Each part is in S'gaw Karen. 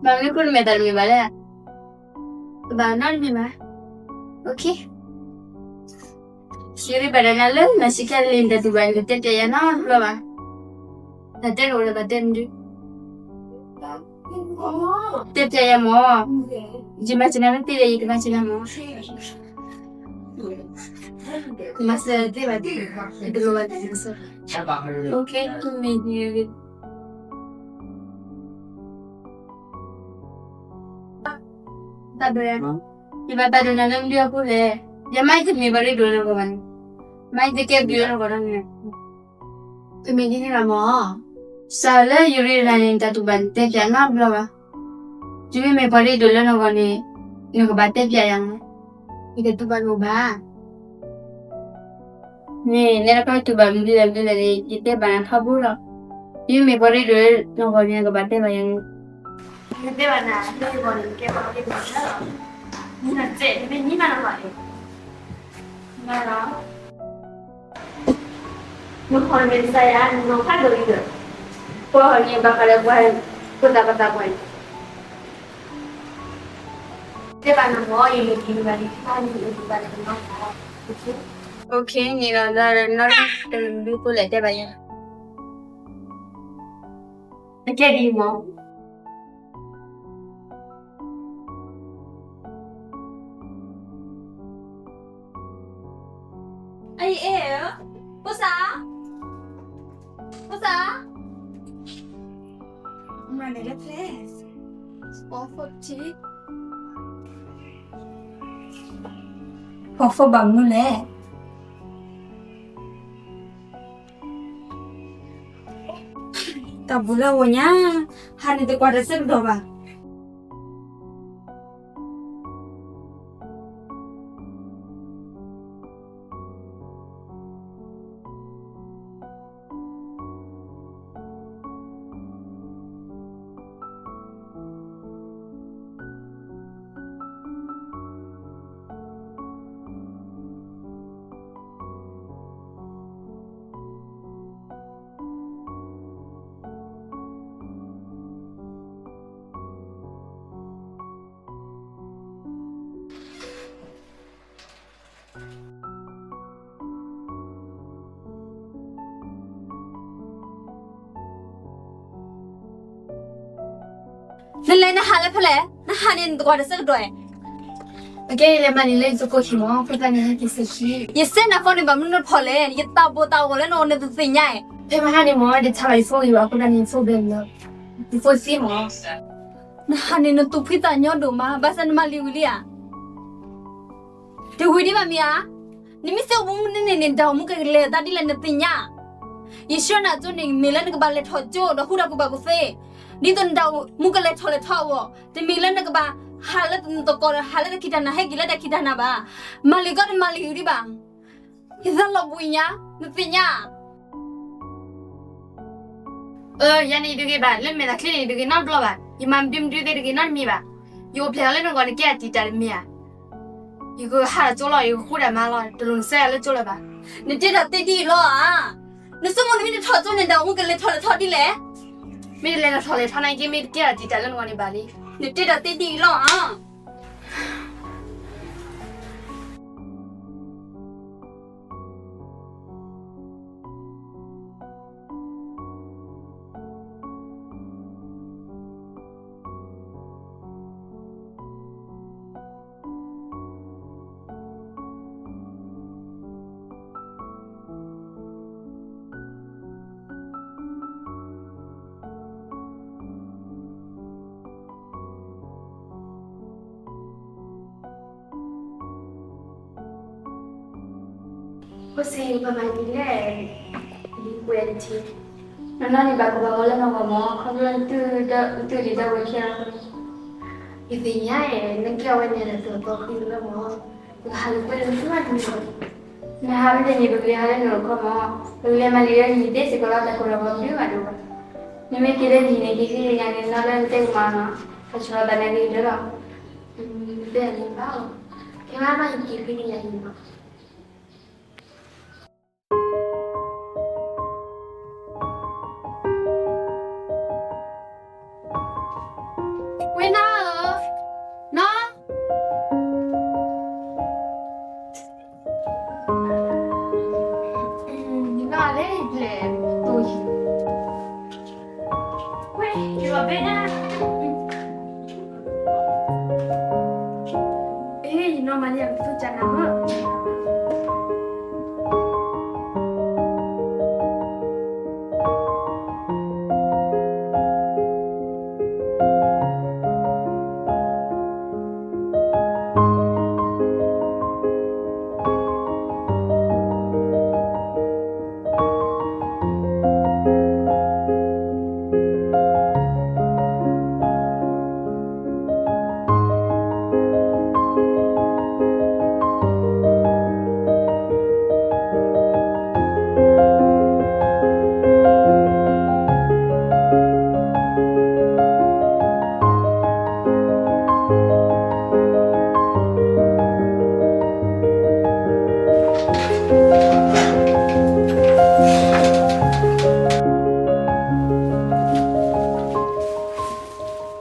မၤမ့ၢ်ခိၣ်နမဲာ်သးတမ့ၢ်ဘၣ်လဲၣ်. ကဘၣ်နီတမံၤဘၣ်. ယရ့ဘၣ်ဒီးနၤလၢ နၤဆံးခဲလၢာ် နတၢ်တူၢ်ဘၣ်န့ၣ် နတတဲပျးယၤနီတဘျီဘၣ်. နတဲတအိၣ်ဒီးဘၣ်တဲနဒုး. တဲပျးယၤမၢ်. ယမၤစၢၤနၤမ့ၢ်သ့ဒီး ယကမၤစၢၤနၤမၢ်. မၤစၢၤသ့ဘၣ်သ့, ယတလိၣ်ဘၣ်တၢ်မၤစၢၤ. ယဘၣ်ပာ်ဒိၣ်နၤလၢမနုၤအဃိလဲၣ်. ယမါယတမ့ၢ်ပှၤရ့ဒိၣ်လၢနဂီၢ်ဘၣ်န့ၣ်, မါယတကဲဘျုးလၢနဂီၢ်နီတမံၤ. တမ့ၢ်ဒ်န့ၣ်ဘၣ်မၢ်. စးလၢယရ့ဒီးနၤန့ၣ် နတၢ်တူၢ်ဘၣ်န့ၣ် တဲပျးနီတဘျီဘၣ်. ယမ့မ့ၢ်ပှၤရ့ဒိၣ်လၢနဂီၢ်န့ၣ် နကဘၣ်တဲပျးယၤမၢ်. ယတတူၢ်ဘၣ်နဘၣ်. န့ၣ် နတခီတူၢ်ဘၣ်မနုၤလဲၣ်မနုၤလဲၣ်န့ၣ် ယတဲဘၣ်နၤထီဘိလီၤ. ယမ့မ့ၢ်ပှၤရ့ဒိၣ်လၢနဂီၢ်န့ၣ် နကဘၣ်တဲဘၣ်ယၤန့ၣ်. နတဲဘၣ်နၤ လၢယဂီၢ်န့ၣ် နကဲပှၤရ့ဒိၣ်လီၤ. နနၢ်စဲး နမ့ၢ်နံၤမးနဘၣ်န့ၣ် နၤလီၤ. နဟီၣ်န့ၣ်မ့ၢ်ကစၢ်ယွၤ နနီၢ်ဖးဒိၣ်အံၤဒီး ပှၤဟီၣ်န့ၣ် ဘၣ်ဃးဒီးပှၤ ဖိသၣ်ပှၢ်သးပှၢ်အံၤ တဲဘၣ်နၤမၢ် ယမ့ၢ်က့ၤဘၣ်န့ၣ် ဘၣ်န့ၣ် ယမ့ၢ်က့ၤဘၣ်န့ၣ် ကနီၢ်ဖး. န့ၣ်လီၤ ဒီးနီၢ်တမံၤဒုးဖိလဲၣ်တဲဘၣ်ယၤ. အကဲဒ်အံၤမၢ်. အအံၤ ဖိစၢ်, ဖိစၢ်, ပှၤဖိဘၣ်မနုၤလဲၣ်. တၢ်ဘူးလၢအဂီၢ်ညါ, ဟးန့ၣ်တကွၢ်တၢ်ဆၢကတီၢ်ဘၣ်. နလဲၤနဟးလၢဖဲလဲၣ်, နဟးန့ၣ်နတကွၢ်တၢ်ဆၢကတီၢ်ဧါ. အကဲအံၤလဲၤမၤန့ၣ်လၢယသကိးခံမၢ်, အဃိသတးန့ၣ် ဟဲက့ၤဆၢခံ. ယစဲးနၤဖိန့ၣ် ဘၣ်မနုၤနဖီၣ်လဲၣ်, ယသးဘိသးဂီၤလၢနဂီၢ်နတသ့ၣ်ညါဧါ. ဖဲမဟါန့ၣ်မၢ် တဆါဘၣ်ယဖိဂ့ၤဘၣ် အဃိသတးန့ၣ် ယဖိဘဲမၢ်, ယဖိသံမၢ်. နဟးန့ၣ်နသူၣ်ဖှံသးညီဒိၣ်မး, ဘၣ်ဆၣ်နမၤလံာ်ဝံၤလံဧါ. တဝံၤဒံးဘၣ်မ့ၢ်ဧါ. နမ့ၢ်စဲးအိၣ်မူမနုၤန့ၣ်န့ၣ် နတၢ်အိၣ်မူကလဲၤသးဒ်လဲၣ်နသ့ၣ်ညါ. ယဆှၢနၤကၠိန့ၣ် မ့ၢ်လၢနကဘၣ်လဲၤထီၣ်ကၠိဒီးဃုတၢ်ကူၣ်ဘၣ်ကူၣ်သ့, ဒ်သိးနတၢ်အိၣ်မူကလဲၤထီၣ်လဲၤထီအဂီၢ်, တမ့ၢ်လၢနကဘၣ်ဟးလၢနသကိးဒီး ဟးလၢနခံတၢ်နၢ်ဟဲက့ၤလၢတၢ်ခံတၢ်နၢ်ဘၣ်. မၤလံာ်ကီတမၤလံာ်ဝံၤဒံးဘၣ်. ယသးလီၤဘှံးညါ, နသ့ၣ်ညါ. အၢ ယၤန့ၣ်ယဒုးဂ့ၤဘၣ်, လၢမဲာ်သးချ့န့ၣ် ယဒုးဂ့ၤနီတဘျီဘၣ်, ယမၤမနုၤမနုၤသ့ၣ်တဂ့ၤနီတမံၤဘၣ်. ယအိၣ်ဖျဲၣ်လၢနဂီၢ် နကဲအတံာ်တၢ်တမံၤဧါ. ယကဟးထီၣ်ကၠိလီၤ, ယကဃုဒၣ်မါလီၤ, တလိၣ်နစဲးယၤလၢကၠိလၢၤဘၣ်. နတဲတၢ်သ့ဒ်အံၤလီၤဧါ. နဆိကမိၣ်နမ့ၢ်တထီၣ်ကၠိန့ၣ် နတၢ်အိၣ်မူကလဲၤထီၣ်လဲၤထီဒ်လဲၣ်. မ့ၢ်တလဲၤထီၣ်လဲၤထီနာ်က့ မ့ၢ်တကဲအတံာ်တၢ်လၢနဂီၢ်န့ၣ်ဘၣ်လံ. နတဲတၢ်သ့ဒ်အံၤလီၤဧါ. ဖိစံး ပမၤဒ်လဲၣ်, ဒ်ကွဲးတထံ, နနီၢ်န့ၣ်ဘၣ်ကဘၣ်ဂီၤလၢနဂီၢ်မၢ်, ခီဖျိနတူၢ်ဒံးတၢ်ဝဲခံလီၤ. ယသ့ၣ်ညါဧါ, နကဲအဝဲန့ၣ်ဒီး သုးကီၢ်ဃံလၢမၢ်, ပကဟးလိာ်ကွဲလၢသုမၤတမံၤလီၤ. နဟးမ့ၢ်တန့ၢ် ပကလဲၤဟးလၢနအိၣ်ခီမၢ်, ပကလဲၤမၤလံာ်လၢနံၤသ့စ့ၢ်ကီးလီၤ, တၢ်ကိၢ်လီၤဘီဒုးမးဒိၣ်ဘၣ်. နမ့ၢ်က့ၤလၢနံၤန့ၣ် က့ၤဃ့ကညးန့ၣ် နီၢ်လၢနတဲကမၣ်နီၤ, တၢ်ဆၢလီၤသးန့ၣ်ဂ့ၤဒၢလီၤ. တဲန့ၣ်ဘၣ်, ခဲမးမး ယက့ၤဃ့ကညးန့ၣ်လီၤ. လဲၤတိၢ်ယံၤ, ဝဲ, ယဘၣ်ဘဲနၤ, အ့ၣ် ယနီၢ်မၤလံ ယကသူၣ်ကၢ်နၤမၢ်.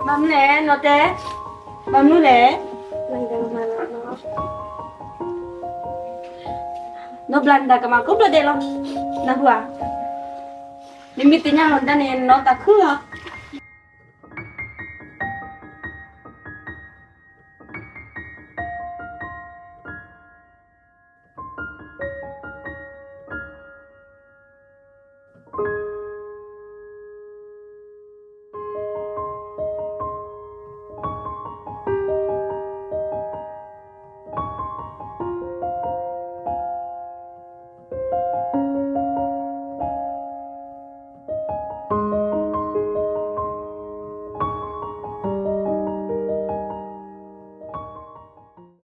ဘၣ်မနုၤလဲၣ် နီၢ်တဲ, ဘၣ်မနုၤလဲၣ်, နီၢ်ဘျါနတၢ်ကမၣ်ကိးဘျီဒဲးလီၤ, နၢ်ဟူဧါ, မ့မ့ၢ်သ့ၣ်ညါလီၤနတၢ်န့ၣ် နီၢ်သးခုလီၤ.